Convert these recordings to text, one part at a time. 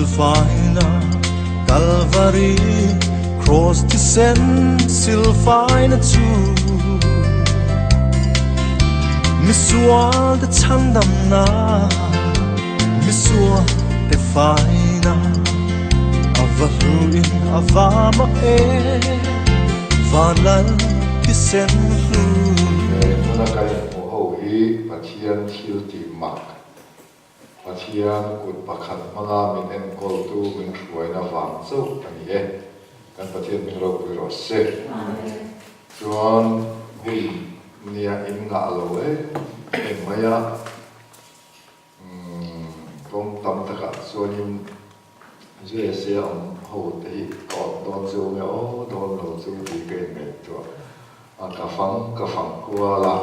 Silfaina Kalvari Kraws thisen silfaina chu Misual te chhandamna Misual te faina A va hluin a va mak e Van lal thisen hlu. He hmuna kan inhmuh ho hi Pathian thil tih mak Pathian kut pakhat hmanga min enkawltu min hruaina vang chauh a ni e. Kan Pathian hming ropui rawh se. Chuan hun nia in ngah lo em em mai a, kawng tam takah chuanin USA awm ho te hi ka awt dawn chu nge aw dawn lo chu tih ka inngaihtuah a, ka fang ka fang kual a.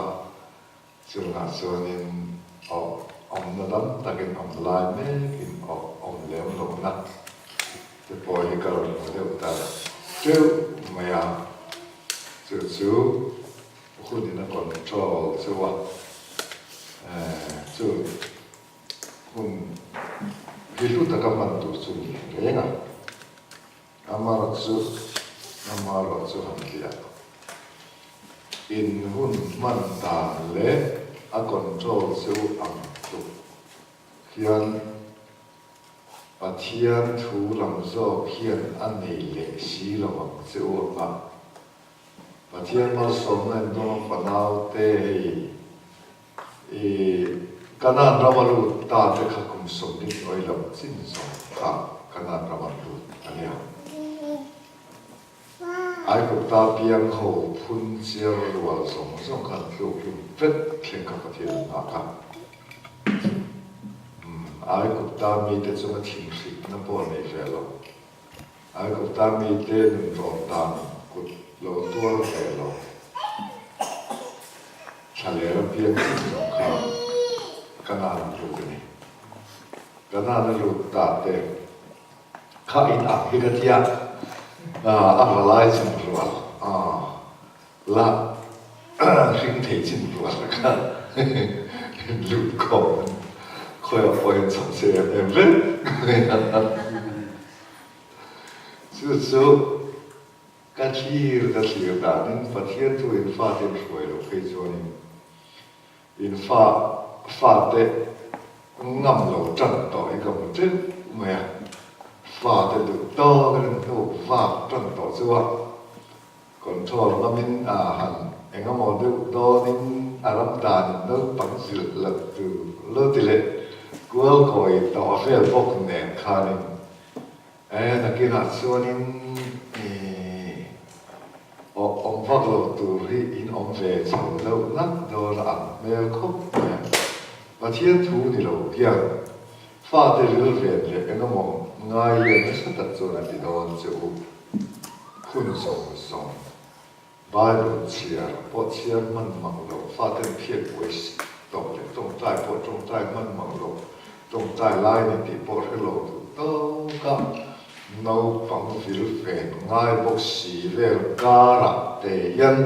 Chungah chuanin awh awmna dam takin awm lai mekin awh awm lem lohna te pawh hi ka rawn hmu deuh ta teuh mai a, chu chu hunin a control chu a, chu hun hi hlu taka hman tur chu ni reng a. Amarawhchu, amarawhchu han tih a, in hun hman dan leh a control chu ang tluk hian Pathian thu lam zawk hian a nei leh si lo ang che u ang a. Pathian malsawmna in dawn fanau te hei i Kanan rama lut ta te kha kum 70 hnuai lam chin zawng kha Kanan rama lut a nia. Aigupta piang ho phun chiar rual zawng zawng khan tluk hlum vek thleng kha Pathian an nghak a. Aigupta mite chunga thinhrikna pawh nei ve lo. Aigupta mite nunrawn dan kut lo tuar ve lo. Thlalera piang chin zawng kha Kanaan a lut a ni. Kanaan a lut ta te kha in ang hi ka tia a valai chin rual la hring thei chin rual kha lut khawm khawiah pawh in cham se em em vek. Chu chu Ka thlir ka thlir danin Pathian chu in fate in hruai loh phei chuanin in fa fate ngam lo tan tawh hi ka hmu teuh mai a, fate duh tawkin an hnuk vak tan tawh chu a control ngamin a han eng emaw deuh dawnin a ram danin naupang zilh loh tur lo ti leh kual kawi tawh vel bawk nen khanin E, nakinah chuanin i awh awm vak lo tur hi in awm ve chho deuh nak dawn a ang hmel khawp mai a. Pathian thu ni lo hian fate rilven leh engemaw ngai hian nasa tak chuan a ti dawn che u. Hun zawng zawng Bible chhiar pawh chhiar hman mang lo, faten phiat buai si tawh leh tawngtai pawh tawngtai hman mang lo, tawngtai lai ni tih pawh hre lo duh tawk a, naupang vil ven ngai bawk si vel karah te hian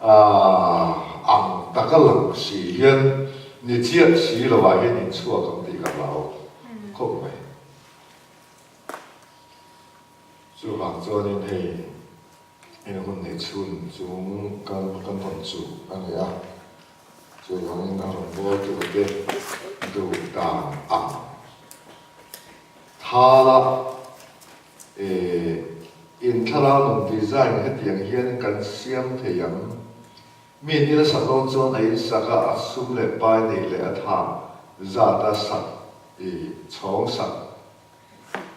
ang taka lang si hian ni chiah si lovah hian inchhuak ang tih ka hlau khawp mai. Chuvang chuanin hei In hun nei chhun chung kan kan rawn chuh a ni a, chuvangin a rawn bawl turte duh dan ang thala eh in thlarau nun design hetiang hian kan siam thei ang. Mi nila sak dawn chuan a in sak a, a sum leh pai neih leh a tha zat a sak i chhawng sak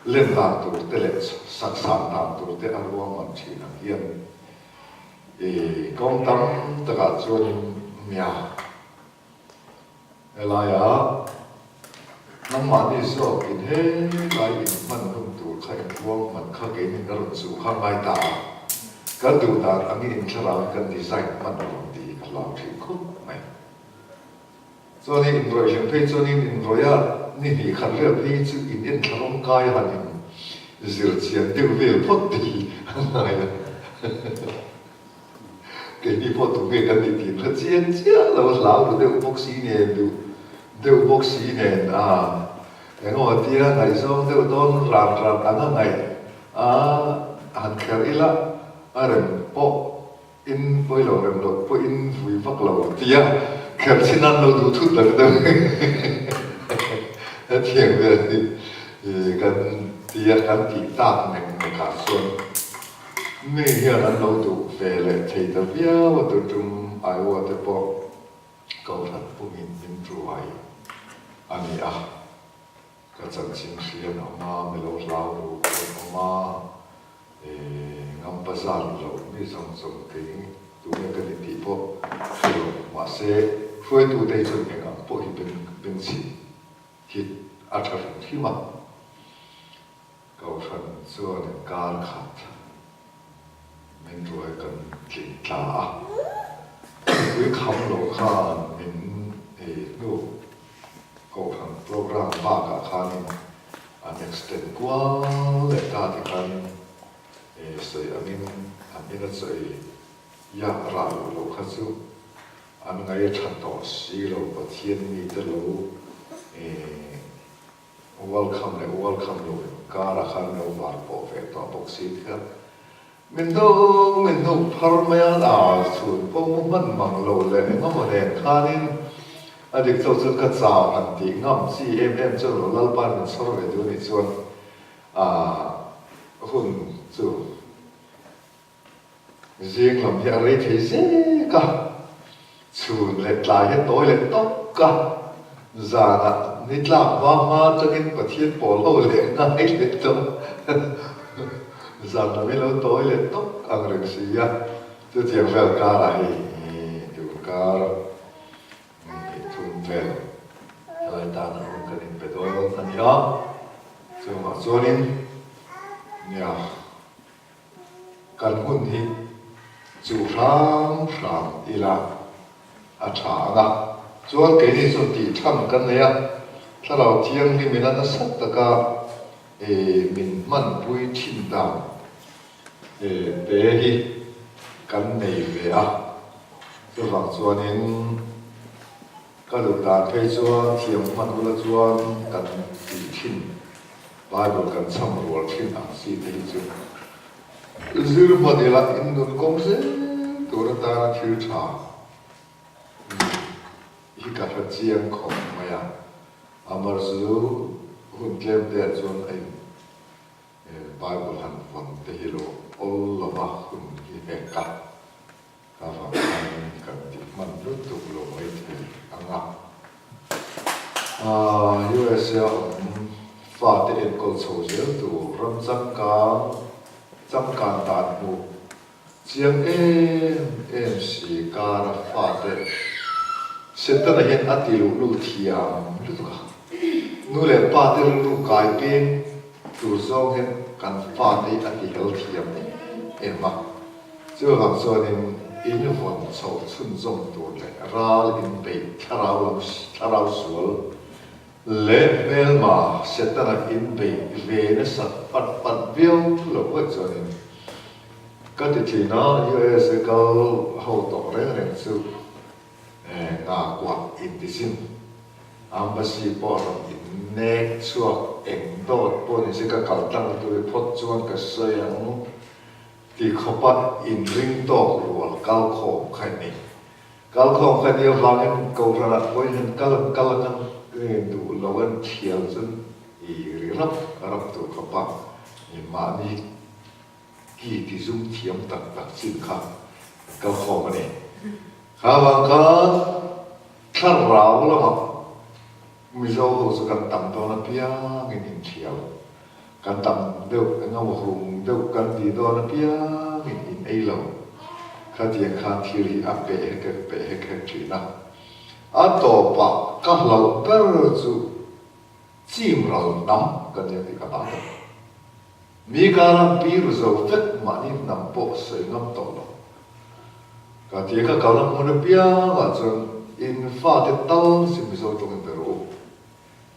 Len dan tur te leh sak san dan tur te a ruahman thin ang hian i kawng tam takah chuanin nia helaia nangmahni zawkin helai inhman hun tur kha in ruahman kha keinin a rawn chuh kha ngai ta a, kan duh dan angin inthlarauin kan design hman a rawn ti ka hlau thin khawp mai. Chuanin inrawih hlim phei chuanin inrawih a ni hnih khat vel phei chu in enthla rawng kai a han in zir chian deuh vel phawt te hi a ngai a. Keini pawh tunge kan nih tih hre chiang chiah lo a hlau ru deuh bawk si nen duh deuh bawk si nen a. Engemaw tia ngaihzawng deuh dawn ran ran anga ngaih a han kher ila a rem pawh in pawi lo rem loh pawh in vui vak lo tia kher chin an lo duh thut tak deuh hetiang vel hi kan tia kan tih tak nek nek ah chuan mi hian an lo duh ve leh thei ta viau a tu tum Iowa te pawh Kohhran pumin min ruai a ni a, ka chanchin hri an awm a, mi lo hlau ru pawh an awm a, ngampa zan loh mi zawng zawng kei tunge ka ni tih pawh hre lo mahse hruaitute hi chuan eng ang pawh hi bengchhit hi a tha hrim hrim a. Kohhran chuan kar khat min ruai kan tling tla a, mipui kham lo khan min ei hnu Kohhran program bakah khanin an extend kual leh ta ti khanin sawi angin an ina chawi yak rah loh loh kha chu an ngaih a tha tawh si lo Pathian mite lo Welcome leh welcome lo karah khan lo var pawh ve tawh bawk si khian min dawng min hnuk phar mai a, a chhun pawh mu hman mang lo leh engemaw nen khanin a dik chauh chuan ka chau han tih ngam chi em em chuan lo Lalpa'n min chhawr ve duh anih chuan a hun chu Zing lam hi a rei thei zek a, chhun leh tlai hi a tawi leh tawk a, zanah ni tlak hma hma atangin Pathian pawl ho leh ngai leh tawh zan lam hi lo tawi leh tawk ang reng si a, chutiang vel karah hei tun kar hnih thum vel helai tana hun kan inpe dawn a ni a, chungah chuanin nia. Kan hun hi chu hram hram ila a tha ang a, chuan keini chuan tih than kan nei a, Thlarau Thianghlim ina nasa taka min hmanpui thin dan te hi kan nei ve a, chuvang chuanin ka duh dan phei chuan thiam hman ula chuan kan tih thin. Bible kan chham rual thin ang si te hi chu zir hman ila in nun kawng zel tur atana thil tha hi ka hre chiang khawp mai a, Amar chu hun tlem te ah chuan a in Bible han vawn te hi lo awl lova hun hi hek a. Ka vang khan kan tih hman lutuk lo mai thei ang a. USA awm fate enkawl chho zel tur ram changkang changkan dan hmuh chiang em em si kara fate Setana hian a ti luhlul thiam lutuk a. Nu leh pa te rilru kai peng tur zawng hian kan fate hi a ti hel thiam em em a. Chuvang chuanin in vawn chhoh chhunzawm tur leh ral in beih thlarau lam thlarau sual leh hmelma Setana in beih ve nasa pat pat viau lo vaih chuanin ka ti thin a, USA kal ho tawh reng reng chu nga kuah intisin Ambassy pawh rawn in nek chhuak eng dawt pawh ni se ka kal tlang tur hi phawt chuan ka sawi ang. Ti khawpa inring tawk rual kal khawm kha i ni. Kal khawm kha ni avangin Kohhranah pawhin han kal an kal ang an duh lo an thial chuan i ri rap rap tur khawpa i mahni ki ti zum thiam tak tak chin kha an kal khawm a ni. Kha avang khan thlarau lamah Mizo ho chu kan tam dawn apiangin inthial Kan tam deuh eng emaw hung deuh kan ti dawn apiangin in ei lo. Khatiang khan thil hi a peh hek hek peh hek hek thin a. A tawpah ka hlauh ber chu chim ral hnam kan nia tih ka hlau ta. Mi kara biru zo vek mahni hnam pawh sawi ngam tawh lo. Ka tia ka kalna hmun apiangah chuan in fate tal chu Mizo tawngin be rawh u.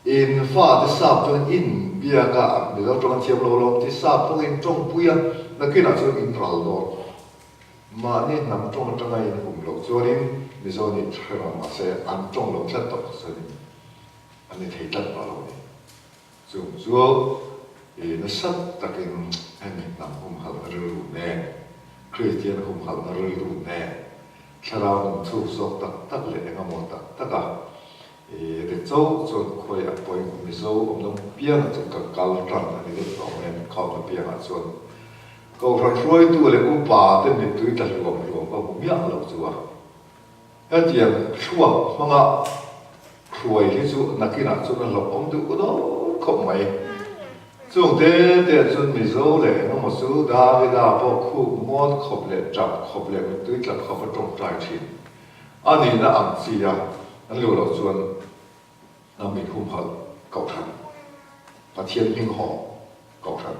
In fate sap chuan in biak a, Mizo tawng an thiam lo lawm ti sap tawng in tawngpui a, nakinah chuan in ral dawn. Mahni hnam tawng atanga in hum loh chuanin Mizo nih hre lo mahse an tawng lo tlat tawh chuanin an ni thei tlat pah lo a ni. Chung chu i nasa takin hemi hnam humhalhna rilru nen, Kristian humhalhna rilru nen, thlarau nun chhuk zawk tak tak leh engemaw tak taka i ri chauh chuan khawi a pawhin Mizo awmna piangah chuan ka kal tan a ni deuh tawh mai a, min khawmna piangah chuan Kohhran hruaitu leh upa te mittui tla hluam hluam ka hmu miah lo chu a. Hetiang thluak hmanga hruai hi chu nakinah chuan a hlauhawm duh dawn khawp mai. Chung te te chuan Mizo leh engemaw chu Davida pawh khuk ngawt khawp leh tap khawp leh mittui tla khawp a tawngtai thin a nihna ang chi a an luh loh chuan hnam inhumhalh kohhran, Pathian hming haw kohhran.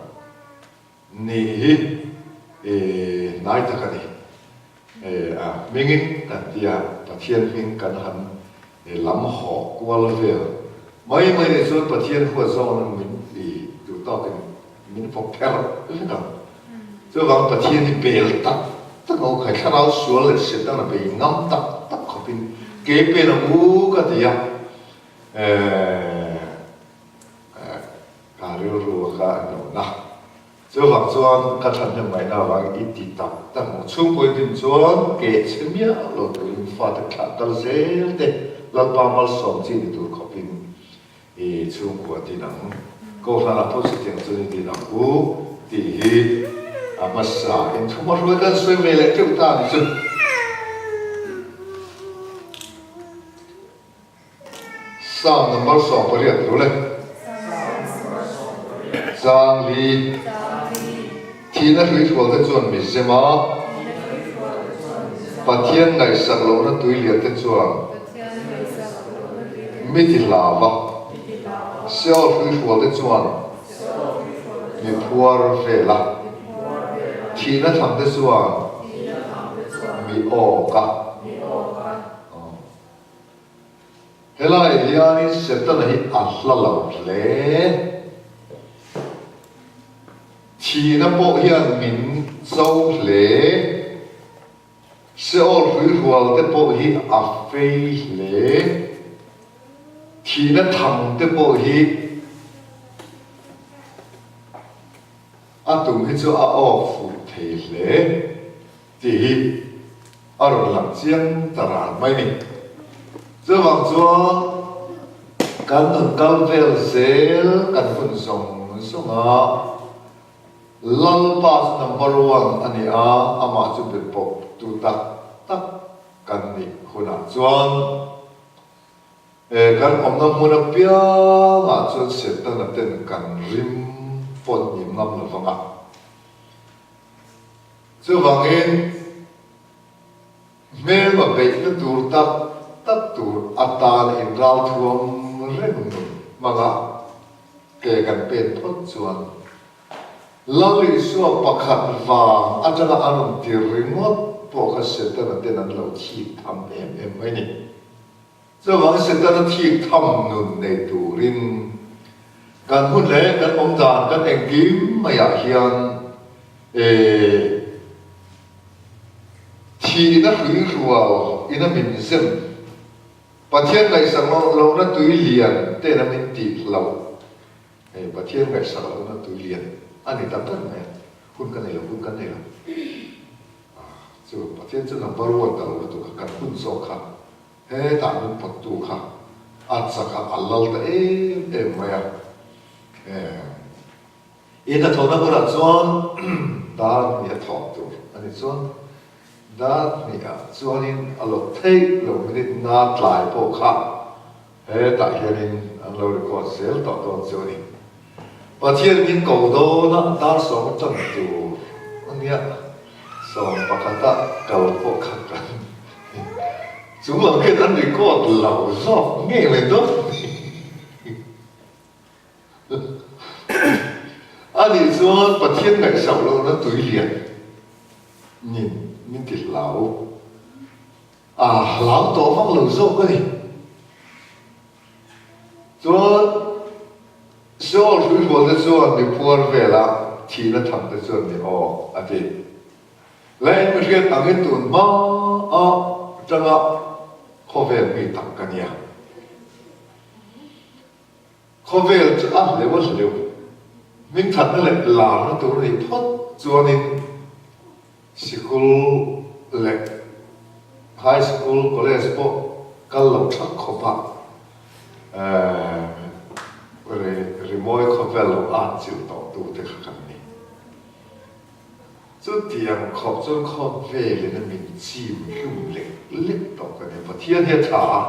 Nih hi i hnai tak a ni. A hmingin kan tia Pathian hming kan han lam hawh kual vel mai mai nih chuan Pathian huat zawng min i duh tawkin min fawk pherh vek ang. Chuvang Pathian hi bel tak tak a u khai thlarau sual leh Satan a bei ngam tak tak khawpin ke pen ang u ka ti a. Ka rilru kha a nuam na. Chuvang chuan ka thahnem ngaihna avangin i ti tak tak maw? Chhungkawi din chuan keh chhe miah lo turin fate thlah kal zel te Lalpa malsawm chi ni tur khawpin i chhungkua din ang. Kohhranah pawh chutiang chuan i din ang u tih hi a hmasa in thu hmahruai kan sawi ve leh teuh ta a ni chu. Psalm number 18 lo le. Chang li. Thihna hruihrual te chuan mi zem a. Pathian ngaihsak lohna tui lian te chuan mi ti hlau a. Seol hruihrual te chuan mi phuar vel a. Thihna tham te chuan mi awk a. Helai hianin Setana hi a hla lo hle. Thihna pawh hian min cho hle. Seol hruihrual te pawh hi a fei hle. Thihna thang te pawh hi a tum hi chu a awk fuh thei hle tih hi a rawn lang chiang ta ran mai ni. Chuvang chuan kan nun kal vel zel kan hun zawng zawng a, Lalpa chu number one a ni a, amah chu be pawp tu tak tak kan nih hunah chuan kan awmna hmun apiangah chuan Setana ten kan rim pawn hnim ngam lo vang a. Chuvangin hmelma beihna tur tak tak tur atan inralthuam reng nun hmanga ke kan pen phawt chuan Lal Isua pakhat vang atanga an rawn tir ringawt pawh kha Setana ten an lo thik tham em em mai ni. Chuvangin Setana thik tham nun nei turin kan hun leh kan awm dan kan engkim maiah hian e thihna hruihrual ina min zem, Pathian ngaihsak lohna tui lian ten a min tih hlauh. Hei Pathian ngaihsak lohna tui lian a ni ta ber mai a, hun ka nei lo, hun kan nei lo. Chu Pathian chu number one ta lo lutuk a, kan hun zawk kha hetah min pawttu kha a chak a, a lal ta em em mai a. I hnathawhna hmunah chuan dar hnih a thawk tur a ni chuan dar hnihah chuanin a lo theih lo minute nga tlai pawh kha hetah hianin an lo record zel tawh dawn chu a ni. Pathian min ko dawna dar sawm a tan tur a nia, 11 ah kal pawh kha kan chung lam khian an record lo zawk ngei mai dawn a ni. A nih chuan Pathian ngaihsauh lohna tui lian nin min ti hlau a, hlau tawh vak lo zawk a ni. Chuan Seol hruihrual te chuan mi phuar vela thihna tham te chuan mi awk a ti. Leh mi hriat angin tun hma a tanga khawvel mi tak ka nia. Khawvel chu a hleuh a hleuh. Hmingthatna leh larna tur a nih phawt chuanin sikul leh high school, college pawh kal lo thak khawpah rimawi khawvel lo atchilh tawhtute kha kan ni. Chutiang khawp chuan khawvelin a min chim hlum lek lek tawh ka ni. Pathian hi a tha a,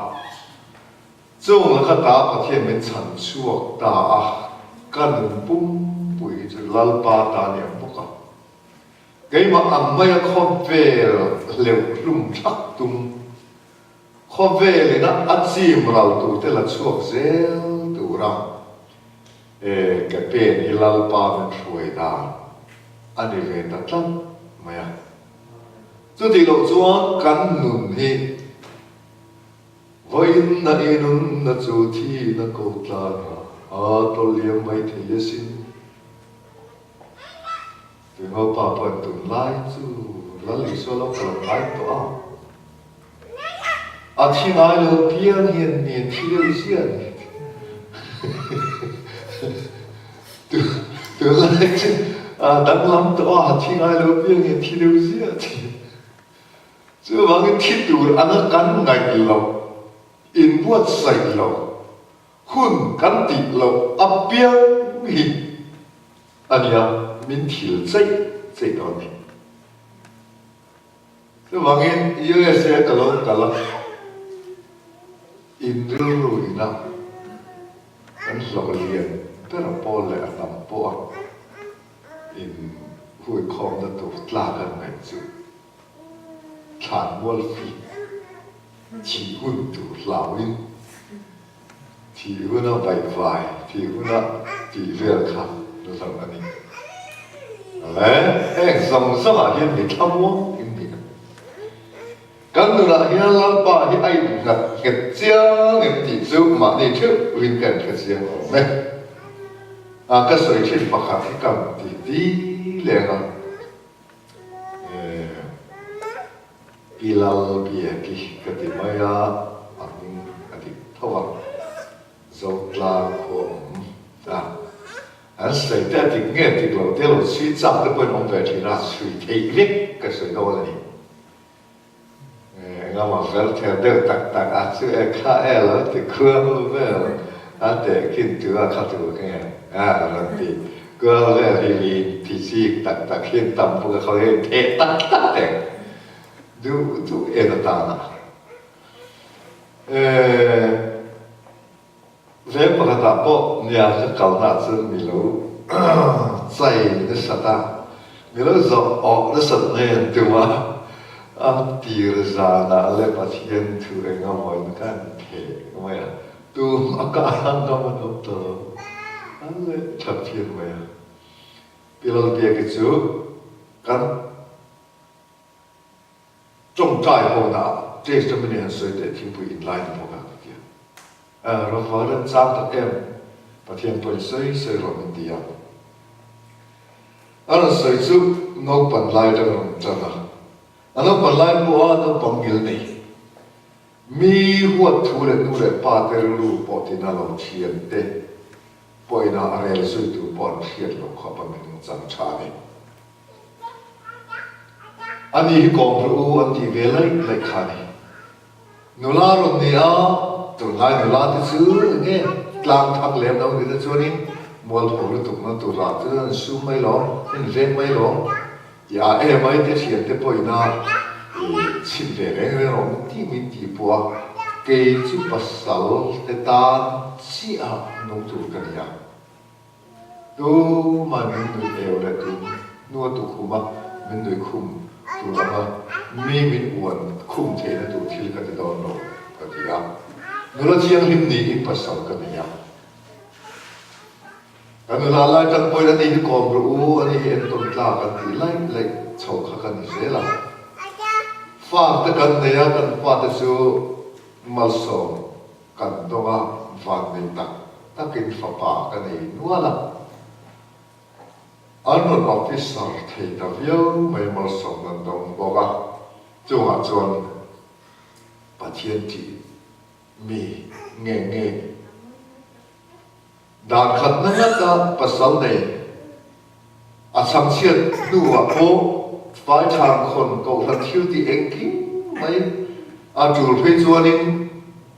chung laka ta Pathian min chhan chhuak ta a, ka nun pumpui hi chu Lalpa ta a ni ang bawk a. Keimah ang maia khawvel hleuh hlum thlak tum, khawvelin a chim ral turte la chhuak zel tura E, ka pen hi Lalpa min hruai dan a ni ve ta tlat mai a. Chutih loh chuan kan nun hi vawiin na i nunna chu thihna ko tlan a, a tawlh liam mai thei asin. Tuingo pa pawhin tunlai chu Lal Isua lo kal ngai tawh a. A thi ngai lo piang hian mi an thi deuh ziah a ni. Tunlai chu a danglam tawh a, a thi ngai lo piang hian thi deuh ziah a ti. Chuvangin thi tur anga kan ngaih loh, inbuatsaih loh, hun kan tih loh apiang hi a nia min thil cheih cheih dawn ni. Chuvangin USA ka lo kal a, in rilru ina kan hlawh lian ber a pawl leh a hnam pawh a in huikhawmna tur tlak an ngaih chu thlanmual fi thih hun tur hlauin Thih huna vaihvai, thih huna tih vel kha hlauh a ni. Le, heng zawng zawngah hian mi thlamuang in ni a. Kan nunah hian Lalpa hi a innghat nghet chiang em tih chu mahni theuh rin ka inhre chiang awm e. A, ka sawi thin pakhat hi ka ti ti leng a. Pi Lal Biaki ka ti mai a, a hming a dik tho a, Zotlang khua awm a, an sawi te a dik nge dik lo te lo chhui chak te pawhin awm ve thin a, chhui theih vek ka sawi dawn a ni. Engemaw fel thel deuh tak tak a chu e kha e lo ti khuang vel a tehkhin tu a kha tur kha nge a rawn ti kual vel hi mi ti chik tak tak hian tam bawk a khaw hian theh tak tak teng duh duh en atana e Veng pakhatah pawh nia ka kalnaah chuan mi lo chai nasat a, mi lo zawh awh nasat mai an tum a, a tir zanah leh Pathian thu eng emaw in ka han pheh mai a, tum a kah ang ngam an awm ta lo, an leh that phian mai a. Pi Lalbiaki chu kan. Tawngtai hawnah testimony han sawi teh thingpui in lai ni bawk a ka ti a. Rawva ran chang tak em Pathian pawhin sawi sawi rawh min ti a. A rawn sawi chu naupan lai atang a rawn tan a. A naupan lai pawha naupang ngil nei mi huat thu leh nu leh pa te rilru pawh tina lo thian te pawhin a rel zui tur pawh an hriat loh khawp a minung chang tha a ni. Ani hi kawm rawh u an tih ve laih laih kha a ni. Nula rawn ni a, tunlai nula te chu enge tlang thang lem lo ni te chuanin mualpho lutuk na tur ah chuan an sum mai lawm, an veng mai lawm i a em ai te thian te pawhin a chhim ve reng reng rawh min ti min ti pawh a, kei chu pasal te tan chiah nung tur ka ni a. Tumah min nuih eu leh tu nu a tukhum a, min nuih khum tur anga mi min uan khum theihna tur thil ka ti dawn lo, ka ti a. Nula thianghlim niin pasal ka nei a. Ka nula lai tan pawhin ani hi kawm rawh u, ani hi entawn tlak an tih laih laih chho kha ka ni zel a. Fate kan nei a, kan fate chu malsawm Kan dawnga vannei tak takin fapa ka nei nual a, an rawn officer thei ta viau mai malsawmna an dawng bawk a, chungah chuan Pathian tih mi nge nge. Dan khatna ngata pasal nei a chhangchhiat hnuah pawh faithlang khawn kohhran thil tih engkim mai a tul phei chuanin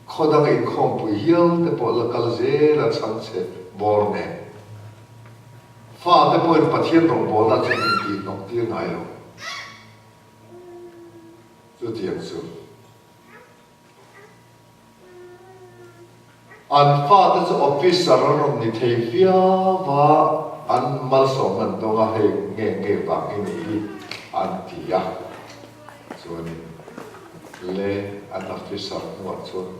khaw danga inkhawmpui hial te pawh la kal zel a chhangchhe bawr nen. Fate pawhin Pathian rawngbawlna chuan intihhnawk tir ngai lo. Chutiang chu. An fate chu officer an rawn ni thei viau va, an malsawmna an dawng a, hei nge nge vang hi ni hi an ti a. Chuanin le an officer hnuah chuan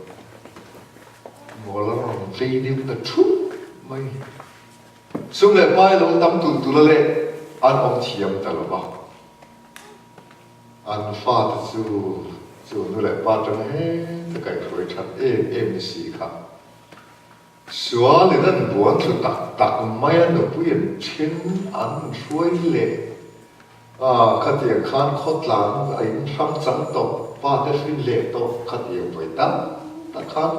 mawl an rawn vei deuh ta thup mai. Sum leh pai lo tam tulh tulh a leh an awm thiam ta lo va. An fate chu chu nu leh pa atanga heta kaihhruai that em em ni si kha. Sualin an buan thlu tak tak mai a, nupui an then an hruai leh a, khatiang khan khawtlang a in hrang chang tawh, pate hrin leh tawh khatiang vawi tam tak khan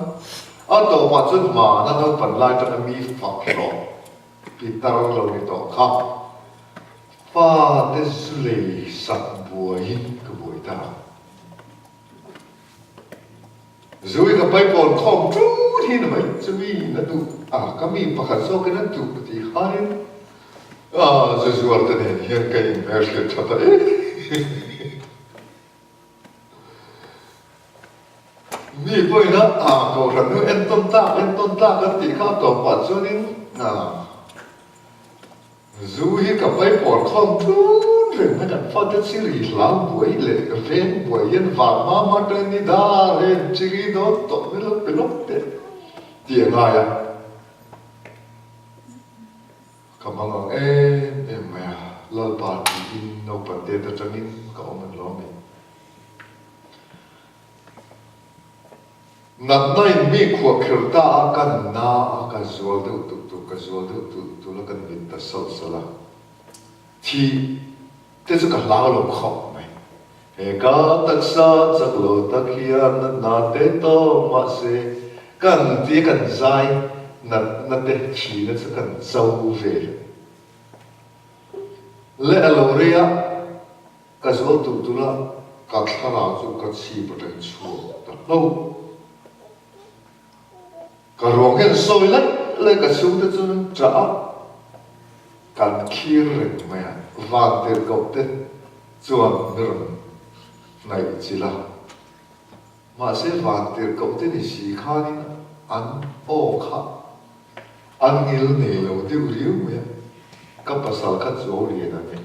a tawpah chuan hmana naupan lai atanga mi fak hlawh pitar lo ni tawh kha. Fa te zu lei sak buaiin ka buai ta. Zu hi ka paipawn khawm ṭut hi ni mai, chumi in a duh a, ka mi pakhat zawkin a duh ka ti khanin zu zuar te nen hian ka inhmelhriat ṭha ta em. Mi pawhin a kohhran nu entawn tlak entawn tlak an tih kha a tawpah chuanin Zu hi ka pai pawl khawm tun reng mai kan fate chiri hlau buai leh veng buai hian vang hma hma atangin ni dar em chiri dawn tawh mai lo pe lawk teh tih a ngai a, ka hmang ang em em mai a, Lalpa tiin naupang tet atangin ka awm an lawm e. Natna in mi khuah kher ta a, ka na a, ka zual deuh tuk tuk, ka zual deuh tulh tulh a, ka mit ta salh salh a. Thih te chu ka hlau lo khawp mai. He ka taksa chak lo tak hian natna te tawk mahse kan tia kan zai natna te thihna chu kan cho vel leh a lo rei a. Ka zual tulh tulh a, ka thlarau chu ka chhip atangin chhuak ta hlo. Ka ruang hian sawi laih laih ka chhungte chu an ṭah a, kan thlir reng mai a, vantirhkoh te chuan mi rawn hnaih chilh a. Mahse vantirhkoh te ni si khanin an aw kha an ngil nei lo deuh riau mai a, ka pasal kha Chuauliana a ni.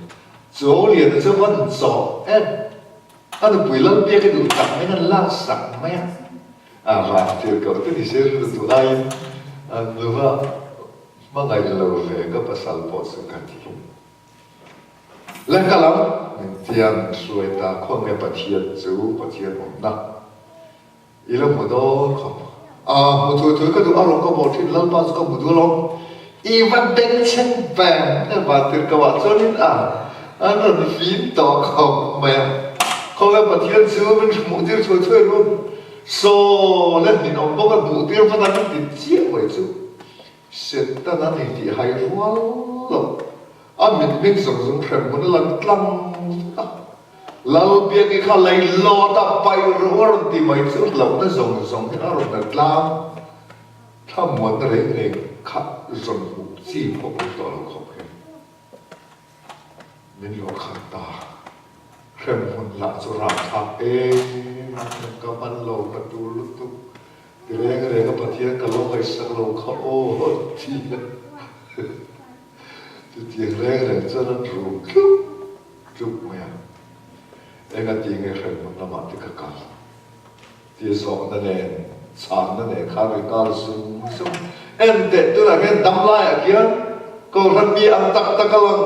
Chuauliana chu van chawh em! A nupui Lalbiak i duh tak maiin an lak sak mai a, a vantirhkoh te ni se rilru duh aiin an luva hmangaih lo ve ka pasal pawh chu ka ti. Lehkha lam min tiang hruai ta khaw nge Pathian chu Pathian awmna i lo hmu dawn khawp. A hmu thui thui ka duh a rawn ka bawh thin Lalpa chu ka hmu duh alawm. I va bengchheng veng e vantirhkoh ah chuanin a an rawn fim tawh khawp mai a. Khaw nge Pathian chu min hmuh tir thuai thuai ru. Saw le hnin awm bawk a hmuh tir vat a min ti chiah mai chu. Setana ni tih hai rual lo. A mitmeng zawng zawng hrem hmun a lang tlang vek a. Lalbiaki kha lei lawt a paih rawh a rawn ti mai chu hlauhna zawng zawng hi a rawn la tlang. Thlamuanna reng reng kha zawn hmuh chi pawh awm tawh lo khawp hian min lo khat ta. Hrem hmun lah chu ralthlak em a, ka hman lo ka tur lutuk. Ti reng reng a Pathian ka lo ngaihsak lo kha aw ti a chutiang reng reng chuan an rum tluk tluk mai a, enga ti nge hremhmun lamah te ka kal tia zawhna nen chhanna nen khan ri nghal zung zung. Enteh tunah hian dam laiah khian Kohhran mi ang tak tak a lang,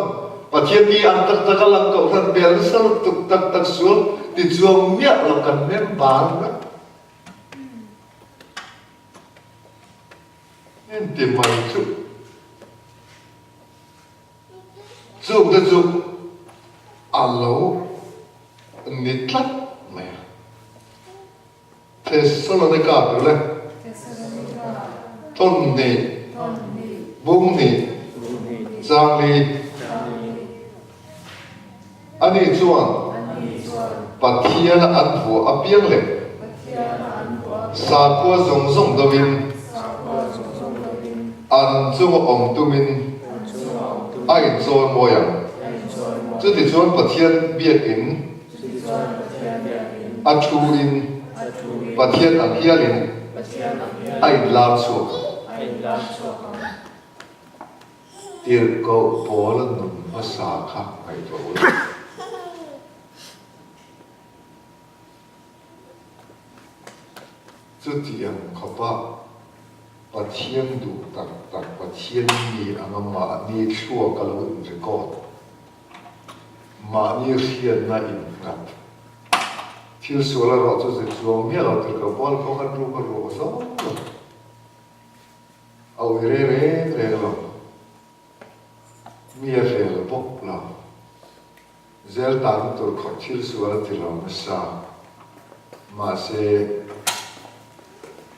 Pathian mi ang tak tak a lang, Kohhran bel nasa lutuk tak tak sual ti chuang miah lo kan member vek. Inti mai chu chung te chu a lo ni tlat mai a. Thessalonika tur le Thawmhnih. Bung hnih, chang li. Ani chuan Pathiana an vuah apiang leh sakhua zawng zawng deuhin an chunga awm tumin a inchawi mawi ang. Chutichuan Pathian biakin a thuin Pathian ang hialin a inlar chhuak ang. Tirhkoh Paula nun hmasa kha ngaihtuah ula. Chutiang khawpa Pathian duh tak tak Pathian mi anga mahni thluak a lo in record, mahni hriatna innghat, thil sual erawh chu zir chuang miah lo tirhkoh Paula pawh khan ruk a ruak zawk lo. A ui rei reng reng lo. Mi a fel bawk lo. Zel tan tur khawp thil sual a ti lo nasa. Mahse,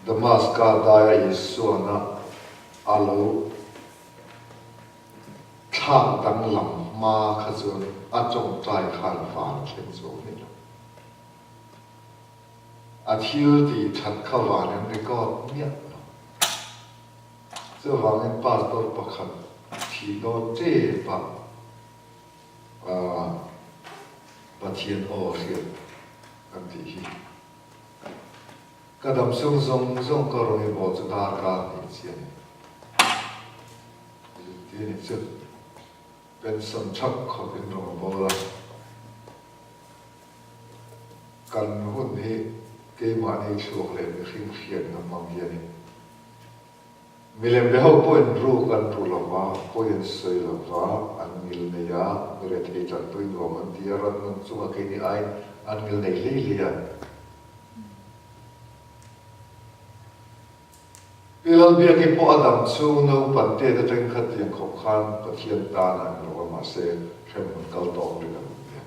Damaska daia Isuana a lo thlak danglam hma kha chuan a tawngtai khan van a thleng chuang nih lo. A thil tih that kha van an record miah lo. Chuvangin pastor pakhat thih dawn tep ah Pathian aw hriat kan tih hi. Ka dam sung zawng zawng ka rawn i bawl chu darkar hnih chi a ni. Ti a ni chu. Pension thap khawp in rawn bawl a. Kan hun hi keimahni thluak leh mihring hriatna hmang hi a ni. Milem be ho pawhin ruk an ru lo va, pawi an sawi lo va, an ngil nei a, mi rethei tanpui nuam an ti a, rannung chunga keini aiin an ngil nei hlei hlei a. Pi Lalbiaki pawh a dam chhung naupan tet atang kha tiang khawp khan Pathian tan a ni lo a, mahse hremhmun kal tawk rin a awm ve.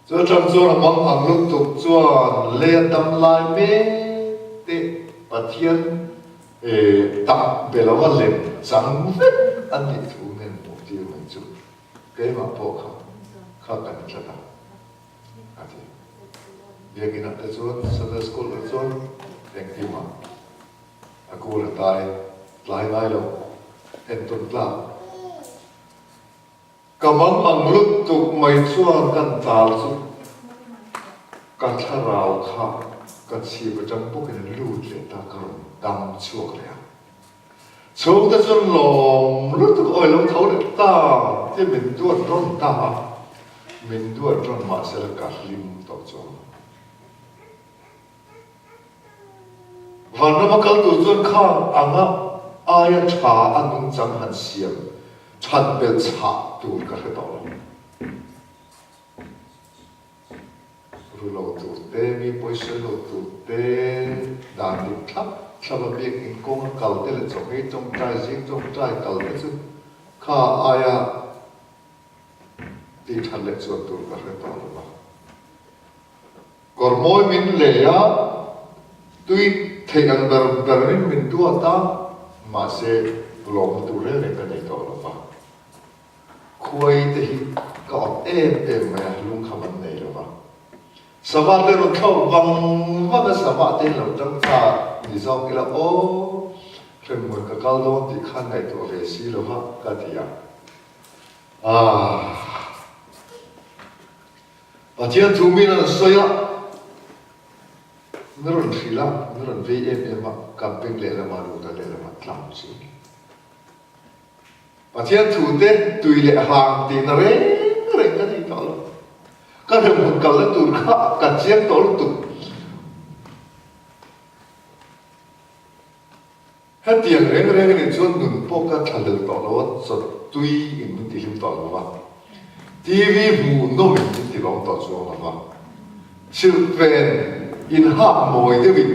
Chu atang chuan a mang ang lutuk chuan lei a dam lai mek te Pathian tak be lo a lem chang vek a nih thu nen hmuh tir mai chu keimah pawh kha kha kan tlat a. A ti. Biakinn ah te chuan Sunday School ah chuan engkim ah a kul a tai tlai ngai lo, entawn tlak. Ka mang ang lutuk mai chuan kan tal chu ka thlarau kha ka chhip atang bawkin a lut leh ta, ka rawn dam chhuak leh a. Chhungte chu lawm lutuk awi lo tho leh ta tih min duat rawn ta a, min duat rawn mahsela ka hlim tawh chuang lo. Vanrama kal tur chuan khang anga aia tha a nungchang han siam that belh chhah tur ka hre tawh lo. Ru lo tur te, mi pawisawi lo tur te, dan dik thlap thlap a biakinn kawng a kal te leh chawhmei tawngtai, zing tawngtai kal te chu kha aia tih that leh chuan tur ka hre tawh lo va. Kawr mawi min lei a, tui theih ang ber berin min duat a, mahse lawmna tur reng reng ka nei tawh lo va. Khuai te hi ka awt em em mai a, lungkham an nei lo va. Sava te rawn thlawk vang vang a, sava te hi lo tang ta ni zawk ila aw, hremhmun ka kal dawn tih khan ngaihtuah ve si lo va ka ti a. Aah. Pathian thu min an sawi a, min rawn hrilh a, min rawn vei em em a, ka beng lehlamah lut a lehlamah tlang chu a ni. Pathian thute tui leh hang tihna reng reng ka nei tawh lo. Ka hremhmun kalna tur kha ka chiang tawh lutuk. Hetiang reng reng anih chuan nun pawh ka thlahlel tawh lo a, chaw tui in min tihlim tawh lo va, TV hmuh nawm in min tilawm tawh chuang lo va, silhfen inhak mawi deuhin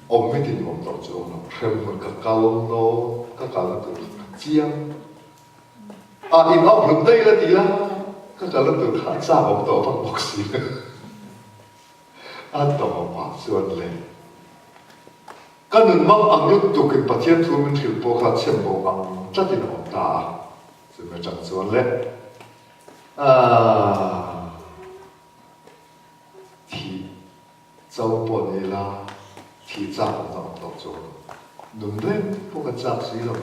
Awm mi tin awm tawh chuang lo, hremhmun ka kal dawn, ka kalna tur ka chiang a, in awk hlum daih la ti a, ka kalna tur kha a chak awm tawh vak bawk si a tawp ah chuan le. Ka nun mang ang lutukin Pathian thu min hrilh pawh kha chhem bo ang tlatin a awm ta a. Chumi atang chuan le aah thih cho pawh ni ila thih chak awmna awm tawh chuan nun reng pawh ka chak si lo.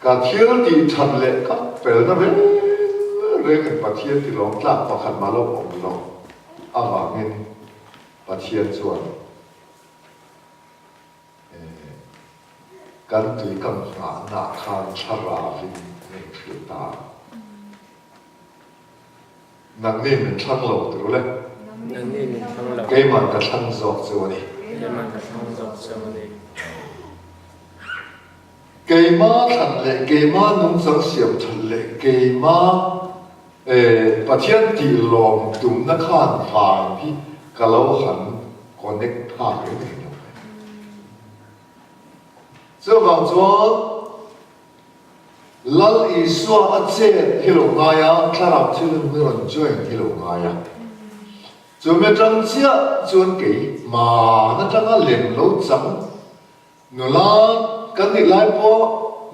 Ka thil tih that leh ka felna reng rengin Pathian tilawm tlak pakhat mah lo awm lo avangin Pathian chuan kan tui kan nghahna khan thlarauin min hrilh ta a. Nangni min thlang lo ti ru le. Nangni min thlang lo. Keimah ka thlang zawk chu a ni. Keimah ka thlang zawk chu a ni. Keimah thlan leh keimah nungchang siam that leh keimah Pathian tih lawm tumna khan van hi ka lo han connect phak reng reng lo mai. Chuvang chuan Lal Isua a chet hi lo ngai a, thlarau thilhun hi rawn join hi lo ngai a. Chumi atang chiah chuan kei hman atanga lem lo chang nula kan nih lai pawh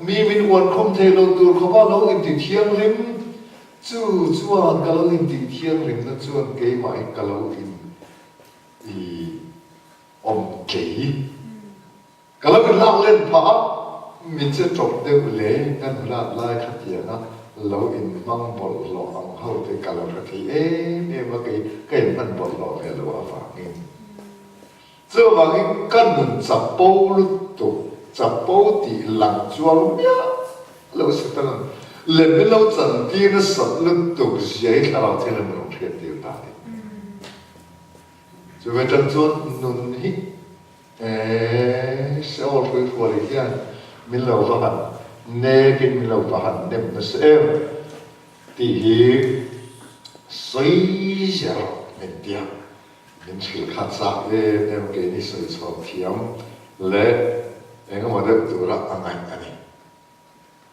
mi min uan khum thei lo tur khawpa lo inti thianghlim, chu chuan ka lo intih thianghlimna chuan keimah hi ka lo in i awm tlei. Ka lo inlak len phah a, mi che ṭawp deuh le ka nulat lai khatianga lo inhmang bawlhhlawh ang ho te ka lo hre thei em em a, kei ka inhman bawlhhlawh ve lo avangin. Chuvangin ka nun chapo lutuk, chapo tih lang chuang miah lo Satan lem min lo chantir nasat lutuk zia hi thlarau thil an rawn hriattir ta a ni. Chuvei ṭang chuan nun hi Eeh, Seol hruihruali hian min lo va han nekin min lo va han nem nasa em tih hi sawi zel min tia, min hrilh kha chak em em keini sawi chhuak thiam leh engemaw deuh tura a ngaih a ni.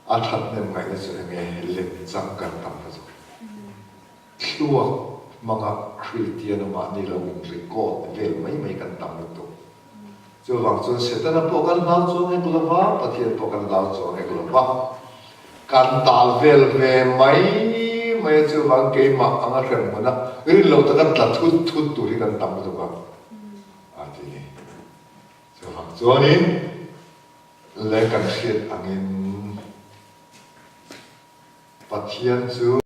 A thathnem ngaihna chu enge lemchang kan tam kha chu thluak hmanga Kristian a mahni lo in record vel mai mai kan tam lutuk. Chuvang chuan Setana pawh kan hlau chuang hek lo va, Pathian pawh kan hlau chuang hek lo va, kan tal vel ve mai mai a, chuvang keimah anga hrem hmuna rin lo taka tla thut thut tur hi kan tam lutuk a, a ti ni. Chuvang chuanin. Le kan hriat angin Pathian chu.